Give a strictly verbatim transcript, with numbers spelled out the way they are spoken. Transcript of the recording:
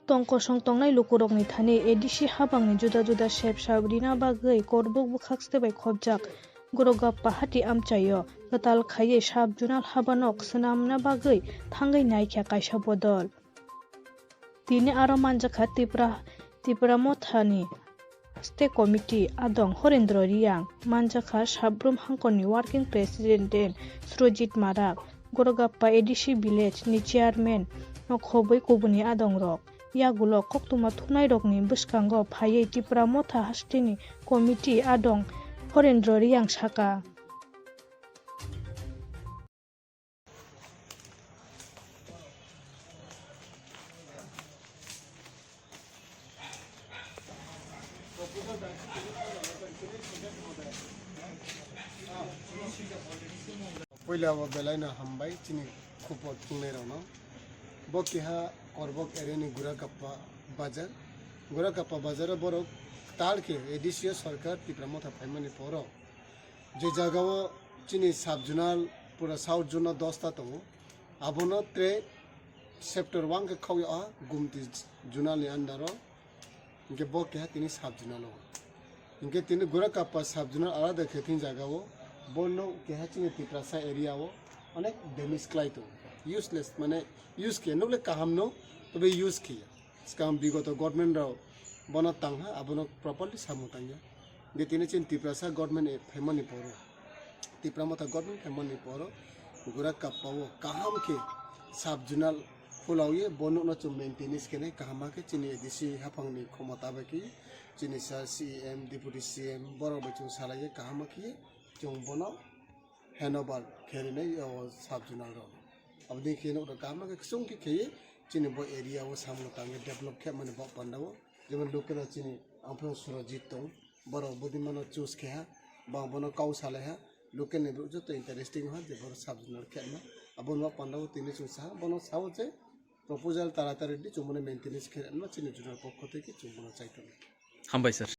Tong kosong tongnai lukurokni thani A D C habangni juda juda sep sap rina bagwi korbuk bwkhakste bai khopjak Gorogappa hati amchaio kwtal khaiwi sub-zonal habanok swnamna bagwi thangwi naikha kaisa bodol. Tini aro manjakha Tipra, Tipra Mothani State Committee adong Horendra Reang, manjakha Sabrum Hangkorni Working President Surojit Marak, Gorogappa A D C Village ni Chairman no khobwi kubuni adongrok. Yagulo koktwma thunairokni bwskango phaiwi Tipra Motha hasteni committee adong Horendra Reang saka. Puila o belai no hambai chini khupor thwngnairokno. Bo keha Korbok area ni Gurakappa bazar. Gurakappa bazar o borok tal khe A D C o sarkar Tipra Motha phaimani poro je jaga o chini sub-zonal pura south zone o dosta tongo. Abono tre sector one khe khawya o Gumti zonal ni under o. Hinkhe bo keha tini sub-zonal o. Hinkhe tini Gurakappa sub-zonal alada khe tini jaga o. Bono keha chini Tiprasa area o onek damage khlai tongo. Useless mane use khe nukle kaham no, tobe use khe ya. Swkang bigoto government rok bono tangha, abono properly samung tangya. Hinkhe tini chini Tiprasa government e phaimani poro, Tipra Motha government phaimani poro Gurakappa o kaham khe sub-zonal khulao ye bo nokno chwng maintenance khe nai kaham khe chini A D C haphang ni khomota bai khe chini sir C E M, Deputy C M borok bai chwng salai ye kaham khe chwng bono handover khe rinai o sub-zonal rok. Aboni khe nokno kaham khe kwchwng khe khe ye chini bo area o samung tangwi develop khe mani bo panda o. Jemon local o chini Amphong Surojit tong, borok budimano choose khe ha, bang bono kau salai ha, local ni borok joto interesting ha je borok sub-zonal khe ma. Abono panda o tini chwng sa ha, bono sa o je proposal taratari di chwng bono maintenance khe ma chini zonal pokho thai khe chwng bono chai tongo. Hambai sir.